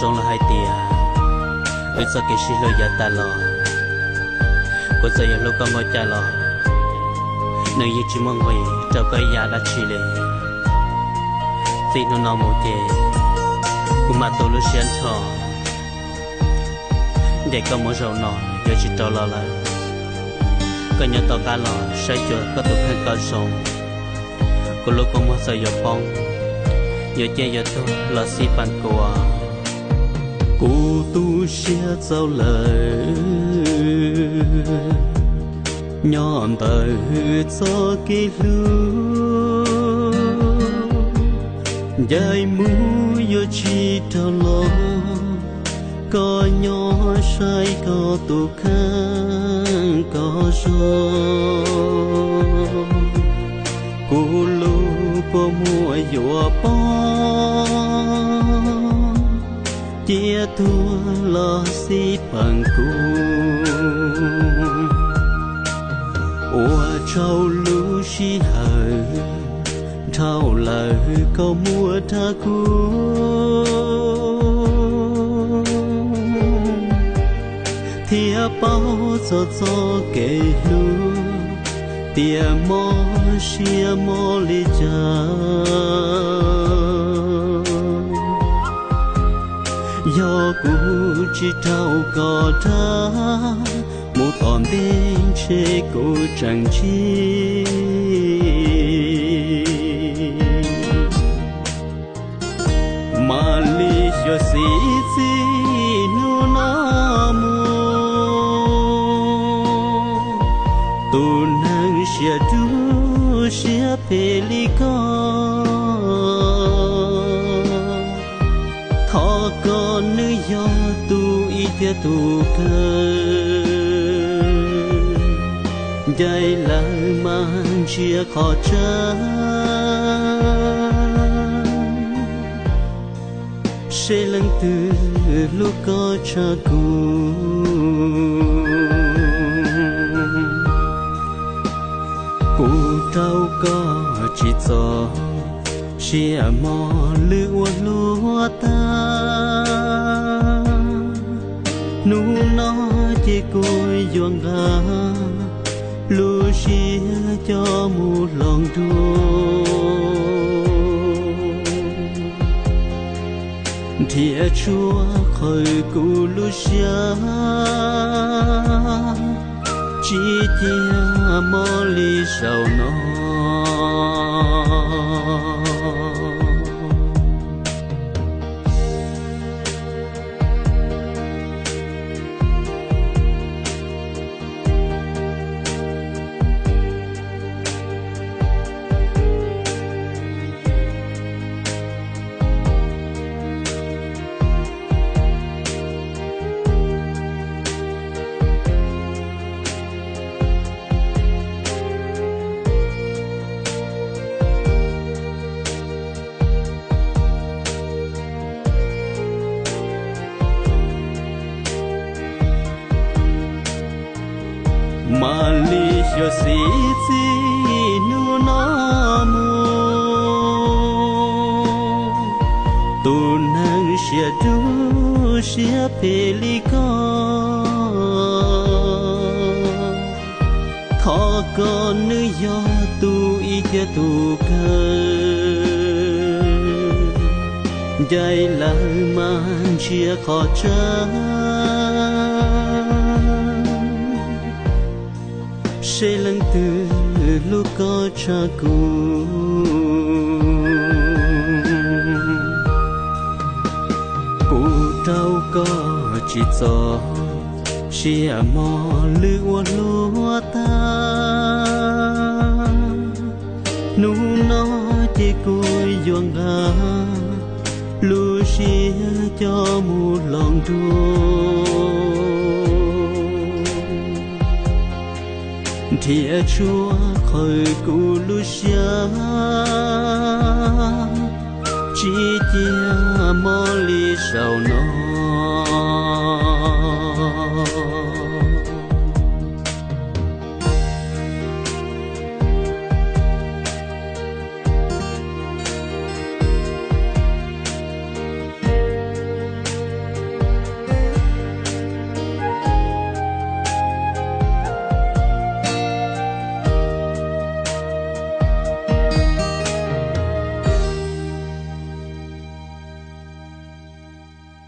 Zoo los hais tias wb txoj kev sib hlub yav tas los, kuv txawm yuav hlub koj npaum cas los nws yeej tsis muaj nqis rau koj ib yam dab tsi li. Txij hnub no mus ces kuv mam tu lub siab nrho, ntes koj mus zaum no yuav tsis rov los lawm. Koj nyob tom qab los saib xyuas koj tus kheej kom zoo. Kuv lub kua muag txawm yuav poob, yuav ciaj yuav tuag los xij peem kuv. Kuv tu siab txaus lawm nyob ntawm txoj kev hlub, ncaim mus yuav tsis rov los. Koj nyob saib koj tus kheej kom zoo, kuv lub kua muag yuav poob, ciaj tuag los xij peem kuv. Ua tsaug lub sij hawm dhau lawm koj muab rau kuv, thiab paub txog txoj kev hlub tias mob siab mob li cas. Yog kuv tsis raug koj dag, mus tom ntej ntshe kuv tseem ntsib. Mam li xyuam xim txij hnub no mus, tus neeg siab dub siab phem li koj, thov kom nws yog tus ib thiab tus kawg, ncaim lawm mas ntsia qhov tseeb, seb leej twg hlub koj tshaj kuv. Kuv rau koj tsis txog, siab mob lwm ua hluav taws. Hnub no ces kuv yuav nqa lub siab coj mus hloov dua, nrhiav tshuaj qhwv kuv lub siab, tsis cia mob li zaum no. Mam li xyuam xim txij hnub no mus, tus neeg siab dub siab phem li koj, thov kom nws yog tus ib thiab tus kawg, ncaim lawm mas ntsia qhov tseeb, seb leej twg hlub koj tshaj kuv. Kuv rau koj tsis txog, siab mob lwm ua hluav taws. Hnub no ces kuv yuav nqa lub siab coj mus hloov dua, nrhiav tshuaj qhwv kuv lub siab, tsis cia mob li zaum no.